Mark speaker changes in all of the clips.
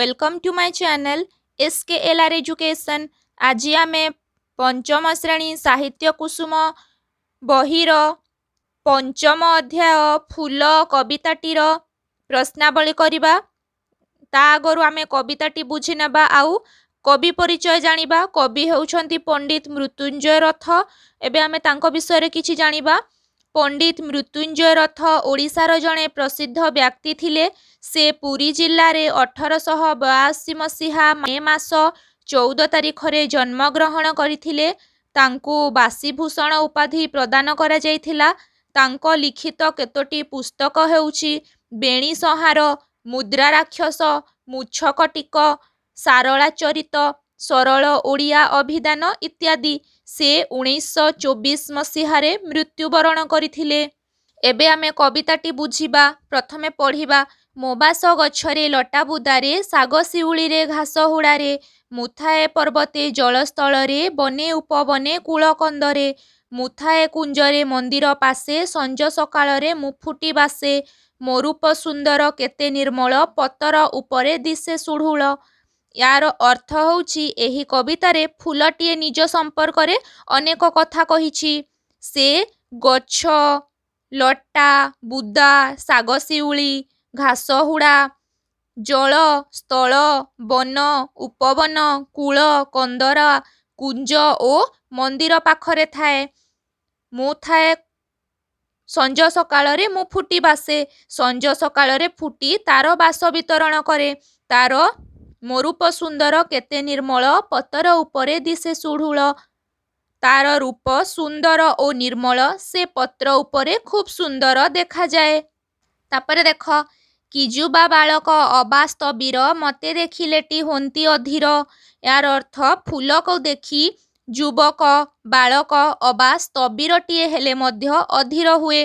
Speaker 1: Welcome to my channel SKLR Education. ଆଜି ଆମେ ପଞ୍ଚମ ଶ୍ରେଣୀ ସାହିତ୍ୟ କୁସୁମ ବହିର ପଞ୍ଚମ ଅଧ୍ୟାୟ ଫୁଲ କବିତାଟିର ପ୍ରଶ୍ନାବଳୀ କରିବା। ତା ଆଗରୁ ଆମେ କବିତାଟି ବୁଝି ନେବା ଆଉ କବି ପରିଚୟ ଜାଣିବା। କବି ହେଉଛନ୍ତି ପଣ୍ଡିତ ମୃତ୍ୟୁଞ୍ଜୟ ରଥ। ଏବେ ଆମେ ତାଙ୍କ ବିଷୟରେ କିଛି ଜାଣିବା। ପଣ୍ଡିତ ମୃତ୍ୟୁଞ୍ଜୟ ରଥ ଓଡ଼ିଶାର ଜଣେ ପ୍ରସିଦ୍ଧ ବ୍ୟକ୍ତି ଥିଲେ। ସେ ପୁରୀ ଜିଲ୍ଲାରେ 1882 ମସିହା ମେ ମାସ 14 ତାରିଖରେ ଜନ୍ମଗ୍ରହଣ କରିଥିଲେ। ତାଙ୍କୁ ବାସୀଭୂଷଣ ଉପାଧି ପ୍ରଦାନ କରାଯାଇଥିଲା। ତାଙ୍କ ଲିଖିତ କେତୋଟି ପୁସ୍ତକ ହେଉଛି ବେଣୀ ସଂହାର, ମୁଦ୍ରା ରାକ୍ଷସ, ମୁଚ୍ଛକଟିକ, ସାରଳା ଚରିତ, ସରଳ ଓଡ଼ିଆ ଅଭିଧାନ ଇତ୍ୟାଦି। ସେ 1924 ମସିହାରେ ମୃତ୍ୟୁବରଣ କରିଥିଲେ। ଏବେ ଆମେ କବିତାଟି ବୁଝିବା। ପ୍ରଥମେ ପଢ଼ିବା। ମୋ ବାସ ଗଛରେ ଲଟା ବୁଦାରେ, ଶାଗ ଶିଉଳିରେ ଘାସ ହୁଡ଼ାରେ। ମୁଁ ଥାଏ ପର୍ବତେ ଜଳସ୍ଥଳରେ, ବନେ ଉପବନେ କୂଳ କନ୍ଦରେ। ମୁଁ ଥାଏ କୁଞ୍ଜରେ ମନ୍ଦିର ପାଶେ, ସଞ୍ଜ ସକାଳରେ ମୁଁ ଫୁଟି ବାସେ। ମୋ ରୂପ ସୁନ୍ଦର କେତେ ନିର୍ମଳ, ପତର ଉପରେ ଦିଶେ ସୁଢ଼ୁଳ। ୟାର ଅର୍ଥ ହେଉଛି, ଏହି କବିତାରେ ଫୁଲଟିଏ ନିଜ ସମ୍ପର୍କରେ ଅନେକ କଥା କହିଛି। ସେ ଗଛ, ଲଟା, ବୁଦା, ଶାଗ ଶିଉଳି, ଘାସ ହୁଡ଼ା, ଜଳ, ସ୍ଥଳ, ବନ, ଉପବନ, କୂଳ, କନ୍ଦରା, କୁଞ୍ଜ ଓ ମନ୍ଦିର ପାଖରେ ଥାଏ। ମୁଁ ଥାଏ ସଞ୍ଜ ସକାଳରେ ମୁଁ ଫୁଟି ବାସେ। ସଞ୍ଜ ସକାଳରେ ଫୁଟି ତାର ବାସ ବିତରଣ କରେ। ତାର ମୋ ରୂପ ସୁନ୍ଦର କେତେ ନିର୍ମଳ, ପତର ଉପରେ ଦିଶେ ସୁଢ଼ୁଳ। ତାର ରୂପ ସୁନ୍ଦର ଓ ନିର୍ମଳ, ସେ ପତ୍ର ଉପରେ ଖୁବ୍ ସୁନ୍ଦର ଦେଖାଯାଏ। ତାପରେ ଦେଖ, କି ଯୁବା ବାଳକ ଅବା ସ୍ଥବିର, ମୋତେ ଦେଖିଲେଟି ହୋନ୍ତି ଅଧୀର। ଏହାର ଅର୍ଥ, ଫୁଲକୁ ଦେଖି ଯୁବକ, ବାଳକ ଅବା ସ୍ଥବିରଟିଏ ହେଲେ ମଧ୍ୟ ଅଧୀର ହୁଏ।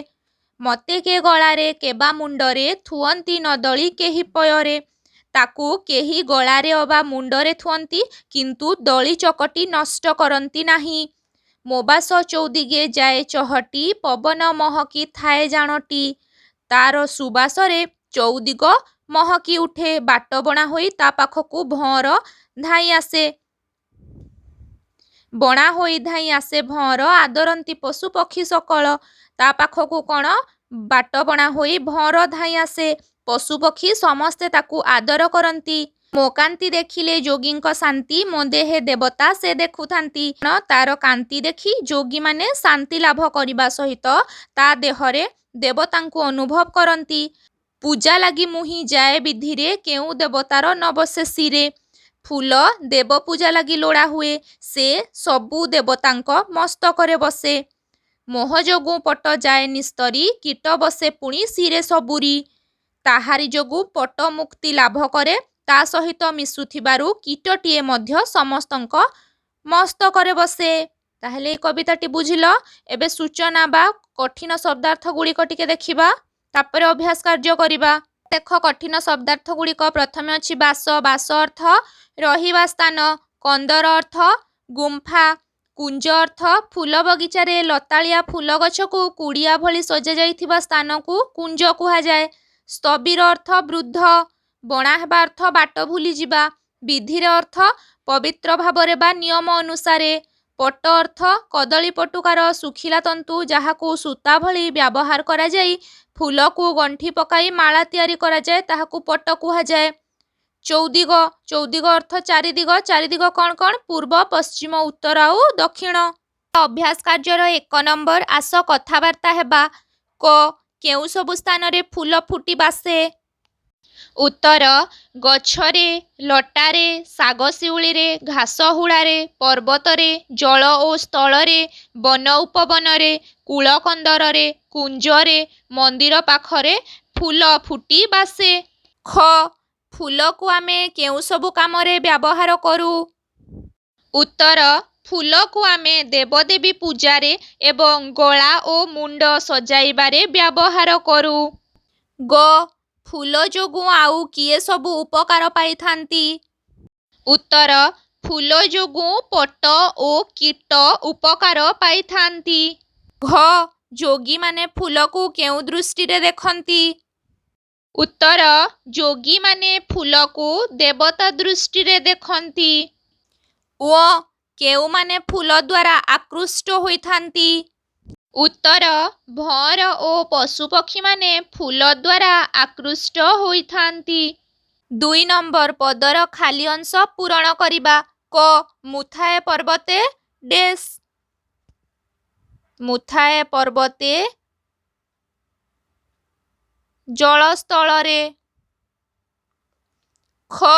Speaker 1: ମୋତେ କେ ଗଳାରେ କେବା ମୁଣ୍ଡରେ ଥୁଅନ୍ତି ନ ଦଳି କେହି ପୟରେ। ତାକୁ କେହି ଗଳାରେ ଅବା ମୁଣ୍ଡରେ ଥୁଅନ୍ତି, କିନ୍ତୁ ଦଳି ଚକଟି ନଷ୍ଟ କରନ୍ତି ନାହିଁ। ମୋ ବାସ ଚଉଦିଗେ ଯାଏ ଚହଟି, ପବନ ମହକି ଥାଏ ଜାଣଟି। ତାର ସୁବାସରେ ଚଉଦିଗ ମହକି ଉଠେ, ବାଟବଣା ହୋଇ ତା ପାଖକୁ ଭଅଁର ଧାଇଁ ଆସେ। ବଣା ହୋଇ ଧାଇଁ ଆସେ ଭଅଁର, ଆଦରନ୍ତି ପଶୁ ପକ୍ଷୀ ସକଳ। ତା ପାଖକୁ କ'ଣ ବାଟବଣା ହୋଇ ଭଅଁର ଧାଇଁ ଆସେ, ପଶୁପକ୍ଷୀ ସମସ୍ତେ ତାକୁ ଆଦର କରନ୍ତି। ମୋ କାନ୍ତି ଦେଖିଲେ ଯୋଗୀଙ୍କ ଶାନ୍ତି, ମୋ ଦେହେ ଦେବତା ସେ ଦେଖୁଥାନ୍ତି। ତାର କାନ୍ତି ଦେଖି ଯୋଗୀମାନେ ଶାନ୍ତି ଲାଭ କରିବା ସହିତ ତା ଦେହରେ ଦେବତାଙ୍କୁ ଅନୁଭବ କରନ୍ତି। ପୂଜା ଲାଗି ମୁହିଁ ଯାଏ ବିଧିରେ, କେଉଁ ଦେବତାର ନ ବସେ ଶିରେ। ଫୁଲ ଦେବ ପୂଜା ଲାଗି ଲୋଡ଼ା ହୁଏ, ସେ ସବୁ ଦେବତାଙ୍କ ମସ୍ତକରେ ବସେ। ମୋହ ଯୋଗୁଁ ପଟ ଯାଏ ନିସ୍ତରି, କୀଟ ବସେ ପୁଣି ଶିରେ ସବୁରି। ତାହାରି ଯୋଗୁଁ ପଟ ମୁକ୍ତି ଲାଭ କରେ, ତା ସହିତ ମିଶୁଥିବାରୁ କୀଟଟିଏ ମଧ୍ୟ ସମସ୍ତଙ୍କ ମସ୍ତକରେ ବସେ। ତାହେଲେ ଏ କବିତାଟି ବୁଝିଲ। ଏବେ ସୂଚନା ବା କଠିନ ଶବ୍ଦାର୍ଥ ଗୁଡ଼ିକ ଟିକେ ଦେଖିବା, ତାପରେ ଅଭ୍ୟାସ କାର୍ଯ୍ୟ କରିବା। ଦେଖ, କଠିନ ଶବ୍ଦାର୍ଥ ଗୁଡ଼ିକ। ପ୍ରଥମେ ଅଛି ବାସ। ବାସ ଅର୍ଥ ରହିବା ସ୍ଥାନ। କନ୍ଦର ଅର୍ଥ ଗୁମ୍ଫା। କୁଞ୍ଜ ଅର୍ଥ ଫୁଲ ବଗିଚାରେ ଲତାଳିଆ ଫୁଲ ଗଛକୁ କୁଡ଼ିଆ ଭଳି ସଜାଯାଇଥିବା ସ୍ଥାନକୁ କୁଞ୍ଜ କୁହାଯାଏ। ସ୍ଥବିର ଅର୍ଥ ବୃଦ୍ଧ। ବଣା ହେବା ଅର୍ଥ ବାଟ ଭୁଲିଯିବା। ବିଧିରେ ଅର୍ଥ ପବିତ୍ର ଭାବରେ ବା ନିୟମ ଅନୁସାରେ। ପଟ ଅର୍ଥ କଦଳୀ ପଟୁକାର ଶୁଖିଲା ତନ୍ତୁ, ଯାହାକୁ ସୂତା ଭଳି ବ୍ୟବହାର କରାଯାଇ ଫୁଲକୁ ଗଣ୍ଠି ପକାଇ ମାଳା ତିଆରି କରାଯାଏ, ତାହାକୁ ପଟ କୁହାଯାଏ। ଚଉଦିଗ। ଚଉଦିଗ ଅର୍ଥ ଚାରିଦିଗ। ଚାରିଦିଗ କ'ଣ କ'ଣ? ପୂର୍ବ, ପଶ୍ଚିମ, ଉତ୍ତର ଆଉ ଦକ୍ଷିଣ। ଅଭ୍ୟାସ କାର୍ଯ୍ୟର 1 ନମ୍ବର, ଆସ କଥାବାର୍ତ୍ତା ହେବା। କ, କେଉଁ ସବୁ ସ୍ଥାନରେ ଫୁଲ ଫୁଟି ବାସେ? ଉତ୍ତର, ଗଛରେ, ଲଟାରେ, ଶାଗ ଶିଉଳିରେ, ଘାସ ହୁଡ଼ାରେ, ପର୍ବତରେ, ଜଳ ଓ ସ୍ଥଳରେ, ବନ ଉପବନରେ, କୂଳ କନ୍ଦରରେ, କୁଞ୍ଜରେ, ମନ୍ଦିର ପାଖରେ ଫୁଲ ଫୁଟି ବାସେ। ଖ, ଫୁଲକୁ ଆମେ କେଉଁ ସବୁ କାମରେ ବ୍ୟବହାର କରୁ? ଉତ୍ତର, ଫୁଲକୁ ଆମେ ଦେବଦେବୀ ପୂଜାରେ ଏବଂ ଗଳା ଓ ମୁଣ୍ଡ ସଜାଇବାରେ ବ୍ୟବହାର କରୁ। ଗ, ଫୁଲ ଯୋଗୁଁ ଆଉ କିଏ ସବୁ ଉପକାର ପାଇଥାନ୍ତି? ଉତ୍ତର, ଫୁଲ ଯୋଗୁଁ ପଟ ଓ କୀଟ ଉପକାର ପାଇଥାନ୍ତି। ଘ, ଯୋଗୀମାନେ ଫୁଲକୁ କେଉଁ ଦୃଷ୍ଟିରେ ଦେଖନ୍ତି? ଉତ୍ତର, ଯୋଗୀମାନେ ଫୁଲକୁ ଦେବତା ଦୃଷ୍ଟିରେ ଦେଖନ୍ତି। କେଉଁମାନେ ଫୁଲଦ୍ୱାରା ଆକୃଷ୍ଟ ହୋଇଥାନ୍ତି? ଉତ୍ତର, ଭଅଁର ଓ ପଶୁପକ୍ଷୀମାନେ ଫୁଲଦ୍ୱାରା ଆକୃଷ୍ଟ ହୋଇଥାନ୍ତି। 2 ନମ୍ବର ପଦର ଖାଲି ଅଂଶ ପୂରଣ କରିବା। କ ମୁଥାଏ ପର୍ବତେ ଡେସ୍। ମୁଥାଏ ପର୍ବତେ ଜଳସ୍ଥଳରେ। ଖ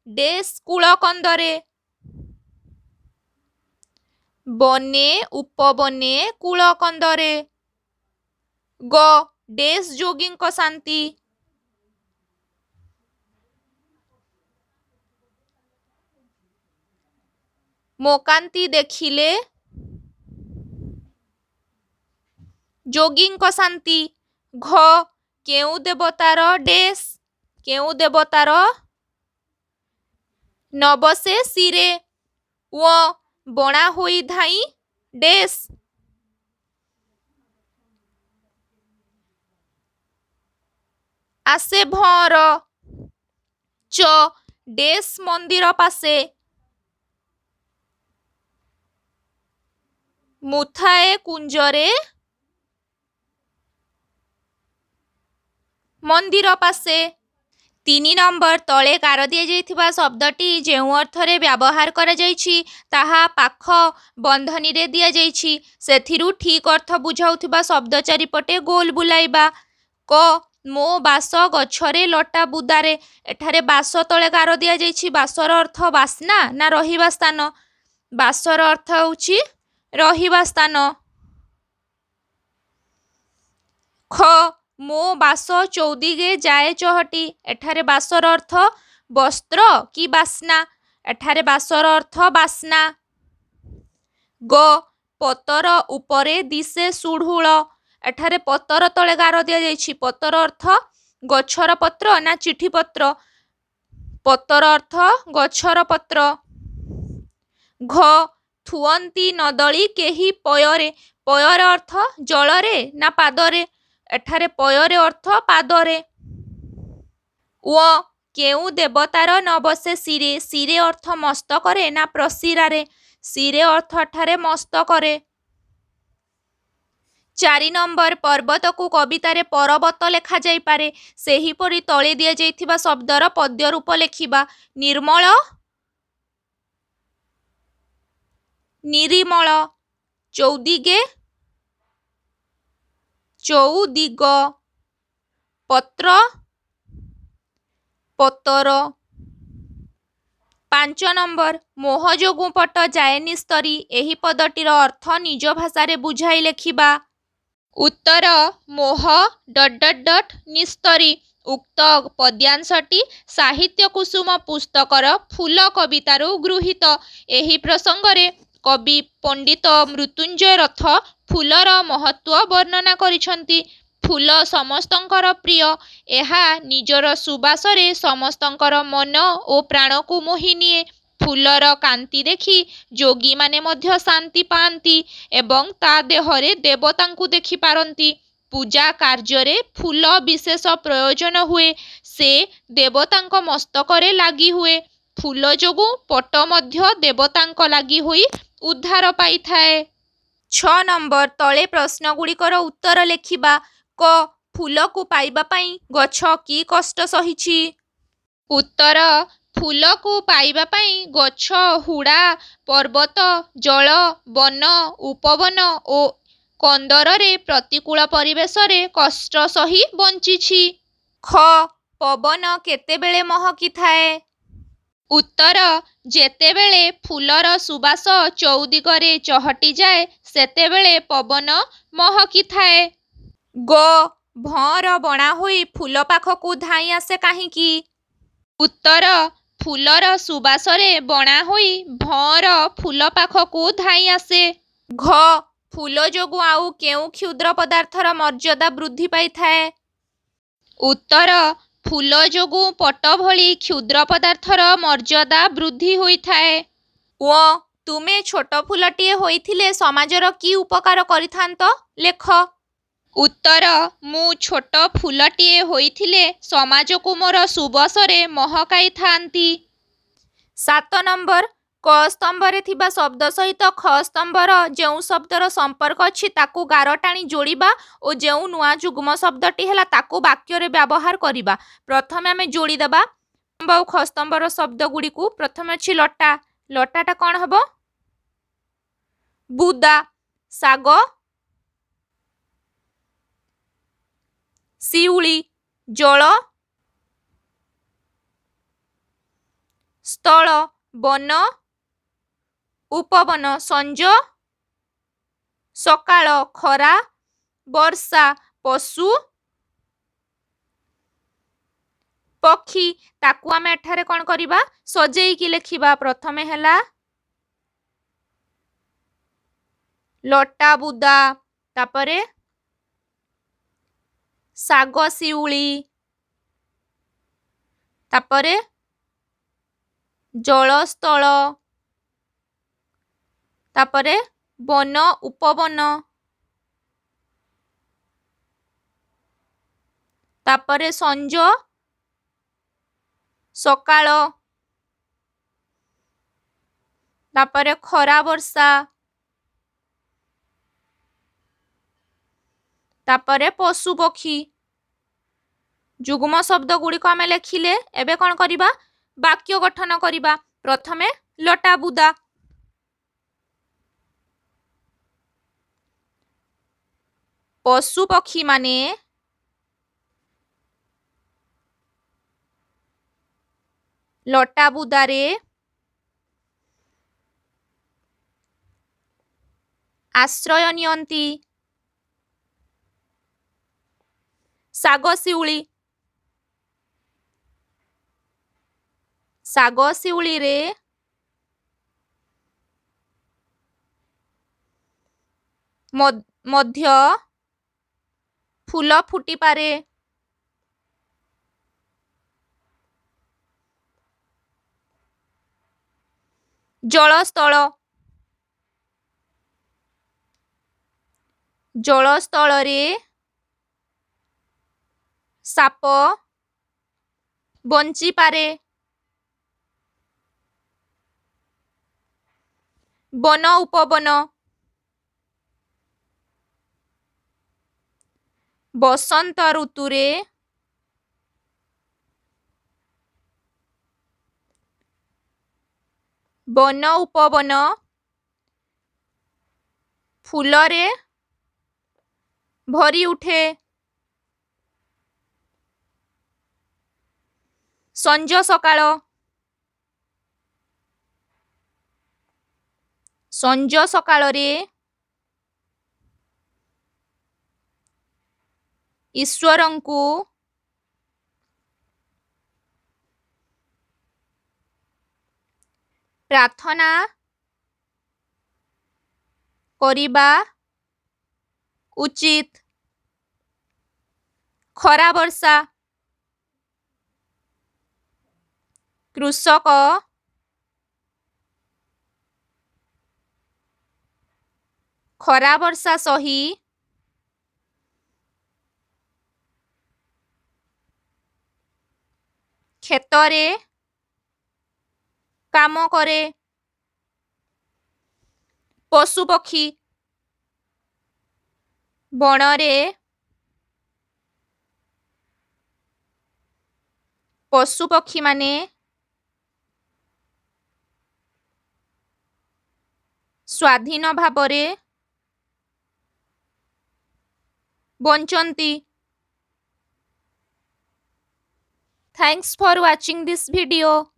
Speaker 1: ଡେସ୍ କୂଳକନ୍ଦରେ। ବନେ ଉପବନେ କୂଳକନ୍ଦରେ। ଗ ଡେସ୍ ଯୋଗୀଙ୍କ ଶାନ୍ତି। ମୋ କାନ୍ତି ଦେଖିଲେ ଯୋଗୀଙ୍କ ଶାନ୍ତି। ଘ କେଉଁ ଦେବତାର ଡେସ୍। କେଉଁ ଦେବତାର ନ ବସେ ଶିରେ। ବଣା ହୋଇ ଧାଇଁ ଡେସ୍। ଆସେ ଭଅଁର। ଚ ଡେସ୍ ମନ୍ଦିର ପାଶେ। ମୁଥାଏ କୁଞ୍ଜରେ ମନ୍ଦିର ପାଶେ। 3 ନମ୍ବର ତଳେ ଗାର ଦିଆଯାଇଥିବା ଶବ୍ଦଟି ଯେଉଁ ଅର୍ଥରେ ବ୍ୟବହାର କରାଯାଇଛି, ତାହା ପାଖ ବନ୍ଧନୀରେ ଦିଆଯାଇଛି। ସେଥିରୁ ଠିକ୍ ଅର୍ଥ ବୁଝାଉଥିବା ଶବ୍ଦ ଚାରିପଟେ ଗୋଲ ବୁଲାଇବା। କ ମୋ ବାସ ଗଛରେ ଲଟା ବୁଦାରେ। ଏଠାରେ ବାସ ତଳେ ଗାର ଦିଆଯାଇଛି। ବାସର ଅର୍ଥ ବାସ୍ନା ନା ରହିବା ସ୍ଥାନ? ବାସର ଅର୍ଥ ହେଉଛି ରହିବା ସ୍ଥାନ। ଖ ମୋ ବାସ ଚଉଦିଗେ ଯାଏ ଚହଟି। ଏଠାରେ ବାସର ଅର୍ଥ ବସ୍ତ୍ର କି ବାସ୍ନା? ଏଠାରେ ବାସର ଅର୍ଥ ବାସ୍ନା। ଗ ପତର ଉପରେ ଦିଶେ ସୁଢ଼ୁଳ। ଏଠାରେ ପତର ତଳେ ଗାର ଦିଆଯାଇଛି। ପତର ଅର୍ଥ ଗଛର ପତ୍ର ନା ଚିଠିପତ୍ର? ପତର ଅର୍ଥ ଗଛର ପତ୍ର। ଘ ଥୁଅନ୍ତି ନଦଳି କେହି ପୟରେ। ପୟର ଅର୍ଥ ଜଳରେ ନା ପାଦରେ? ଏଠାରେ ପୟରେ ଅର୍ଥ ପାଦରେ। କେଉଁ ଦେବତାର ନ ବସେ ଶିରେ। ଶିରେ ଅର୍ଥ ମସ୍ତକରେ ନା ପ୍ରଶିରାରେ? ଶିରେ ଅର୍ଥ ଏଠାରେ ମସ୍ତକରେ। 4 ନମ୍ବର ପର୍ବତକୁ କବିତାରେ ପରବତ ଲେଖାଯାଇପାରେ। ସେହିପରି ତଳେ ଦିଆଯାଇଥିବା ଶବ୍ଦର ପଦ୍ୟରୂପ ଲେଖିବା। ନିର୍ମଳ, ନିରିମଳ। ଚୌଦିଗେ, ଚଉଦିଗ। ପତ୍ର, ପତର। 5 ନମ୍ବର ମୋହ ଯୋଗୁଁ ପଟ ଯାଏ ନିସ୍ତରି। ଏହି ପଦଟିର ଅର୍ଥ ନିଜ ଭାଷାରେ ବୁଝାଇ ଲେଖିବା। ଉତ୍ତର, ମୋହ ଡଟ୍ ଡଟ୍ ଡଟ୍ ନିସ୍ତରି। ଉକ୍ତ ପଦ୍ୟାଂଶଟି ସାହିତ୍ୟ କୁସୁମ ପୁସ୍ତକର ଫୁଲ କବିତାରୁ ଗୃହୀତ। ଏହି ପ୍ରସଙ୍ଗରେ କବି ପଣ୍ଡିତ ମୃତ୍ୟୁଞ୍ଜୟ ରଥ ଫୁଲର ମହତ୍ତ୍ୱ ବର୍ଣ୍ଣନା କରିଛନ୍ତି। ଫୁଲ ସମସ୍ତଙ୍କର ପ୍ରିୟ। ଏହା ନିଜର ସୁବାସରେ ସମସ୍ତଙ୍କର ମନ ଓ ପ୍ରାଣକୁ ମୋହିନିଏ। ଫୁଲର କାନ୍ତି ଦେଖି ଯୋଗୀମାନେ ମଧ୍ୟ ଶାନ୍ତି ପାଆନ୍ତି ଏବଂ ତା ଦେହରେ ଦେବତାଙ୍କୁ ଦେଖିପାରନ୍ତି। ପୂଜା କାର୍ଯ୍ୟରେ ଫୁଲ ବିଶେଷ ପ୍ରୟୋଜନ ହୁଏ। ସେ ଦେବତାଙ୍କ ମସ୍ତକରେ ଲାଗି ହୁଏ। ଫୁଲ ଯୋଗୁଁ ପଟ ମଧ୍ୟ ଦେବତାଙ୍କ ଲାଗି ହୋଇ ଉଦ୍ଧାର ପାଇଥାଏ। 6 ନମ୍ବର ତଳେ ପ୍ରଶ୍ନଗୁଡ଼ିକର ଉତ୍ତର ଲେଖିବା। କ ଫୁଲକୁ ପାଇବା ପାଇଁ ଗଛ କି କଷ୍ଟ ସହିଛି? ଉତ୍ତର, ଫୁଲକୁ ପାଇବା ପାଇଁ ଗଛ ହୁଡ଼ା, ପର୍ବତ, ଜଳ, ବନ, ଉପବନ ଓ କନ୍ଦରରେ ପ୍ରତିକୂଳ ପରିବେଶରେ କଷ୍ଟ ସହି ବଞ୍ଚିଛି। ଖ ପବନ କେତେବେଳେ ମହକିଥାଏ? ଉତ୍ତର, ଯେତେବେଳେ ଫୁଲର ସୁବାସ ଚଉଦିଗରେ ଚହଟିଯାଏ, ସେତେବେଳେ ପବନ ମହକିଥାଏ। ଗ ଭଅଁର ବଣା ହୋଇ ଫୁଲ ପାଖକୁ ଧାଇଁ ଆସେ କାହିଁକି? ଉତ୍ତର, ଫୁଲର ସୁବାସରେ ବଣା ହୋଇ ଭଅଁର ଫୁଲ ପାଖକୁ ଧାଇଁ ଆସେ। ଘ ଫୁଲ ଯୋଗୁଁ ଆଉ କେଉଁ କ୍ଷୁଦ୍ର ପଦାର୍ଥର ମର୍ଯ୍ୟାଦା ବୃଦ୍ଧି ପାଇଥାଏ? ଉତ୍ତର, ଫୁଲ ଯୋଗୁଁ ପଟ ଭଳି କ୍ଷୁଦ୍ର ପଦାର୍ଥର ମର୍ଯ୍ୟାଦା ବୃଦ୍ଧି ହୋଇଥାଏ। ତୁମେ ଛୋଟ ଫୁଲଟିଏ ହୋଇଥିଲେ ସମାଜର କି ଉପକାର କରିଥାନ୍ତ, ଲେଖ। ଉତ୍ତର ମୁଁ ଛୋଟ ଫୁଲଟିଏ ହୋଇଥିଲେ ସମାଜକୁ ମୋର ସୁବାସରେ ମହକାଇଥାନ୍ତି। 7 ନମ୍ବର, କ ସ୍ତମ୍ଭରେ ଥିବା ଶବ୍ଦ ସହିତ ଖ ସ୍ତମ୍ଭର ଯେଉଁ ଶବ୍ଦର ସମ୍ପର୍କ ଅଛି ତାକୁ ଗାର ଟାଣି ଯୋଡ଼ିବା ଓ ଯେଉଁ ନୂଆ ଯୁଗ୍ମ ଶବ୍ଦଟି ହେଲା ତାକୁ ବାକ୍ୟରେ ବ୍ୟବହାର କରିବା। ପ୍ରଥମେ ଆମେ ଯୋଡ଼ିଦେବା ଆଉ ଖ ସ୍ତମ୍ଭର ଶବ୍ଦ ଗୁଡ଼ିକୁ। ପ୍ରଥମେ ଅଛି ଲଟା। ଲଟାଟା କ'ଣ ହେବ? ବୁଦା। ଶାଗ, ଶିଉଳି। ଜଳ, ସ୍ଥଳ। ବନ, ଉପବନ। ସଞ୍ଜ, ସକାଳ। ଖରା, ବର୍ଷା। ପଶୁ, ପକ୍ଷୀ। ତାକୁ ଆମେ ଏଠାରେ କ'ଣ କରିବା? ସଜେଇକି ଲେଖିବା। ପ୍ରଥମେ ହେଲା ଲଟା ବୁଦା, ତାପରେ ଶାଗ ଶିଉଳି, ତାପରେ ଜଳସ୍ଥଳ, ତାପରେ ବନ ଉପବନ, ତାପରେ ସଞ୍ଜ ସକାଳ, ତାପରେ ଖରା ବର୍ଷା, ତାପରେ ପଶୁ ପକ୍ଷୀ। ଯୁଗ୍ମ ଶବ୍ଦ ଗୁଡ଼ିକ ଆମେ ଲେଖିଲେ। ଏବେ କ'ଣ କରିବା? ବାକ୍ୟ ଗଠନ କରିବା। ପ୍ରଥମେ ଲଟା ବୁଦା। ପଶୁ ପକ୍ଷୀମାନେ ଲଟା ବୁଦାରେ ଆଶ୍ରୟ ନିଅନ୍ତି। ଶାଗ ଶିଉଳି। ଶାଗ ଶିଉଳିରେ ମଧ୍ୟ ଫୁଲ ଫୁଟିପାରେ। ଜଳସ୍ଥଳ। ଜଳସ୍ଥଳରେ ସାପ ବଞ୍ଚିପାରେ। ବନ ଉପବନ। ବସନ୍ତ ଋତୁରେ ବନ ଉପବନ ଫୁଲରେ ଭରି ଉଠେ। ସଞ୍ଜ ସକାଳ। ସଞ୍ଜ ସକାଳରେ ଈଶ୍ୱରଙ୍କୁ ପ୍ରାର୍ଥନା କରିବା ଉଚିତ। ଖରା ବର୍ଷା। କୃଷକ ଖରା ବର୍ଷା ସହି କ୍ଷେତରେ କାମ କରେ। ପଶୁ ପକ୍ଷୀ। ବଣରେ ପଶୁ ପକ୍ଷୀମାନେ ସ୍ୱାଧୀନ ଭାବରେ ବଞ୍ଚନ୍ତି। Thanks for watching this video.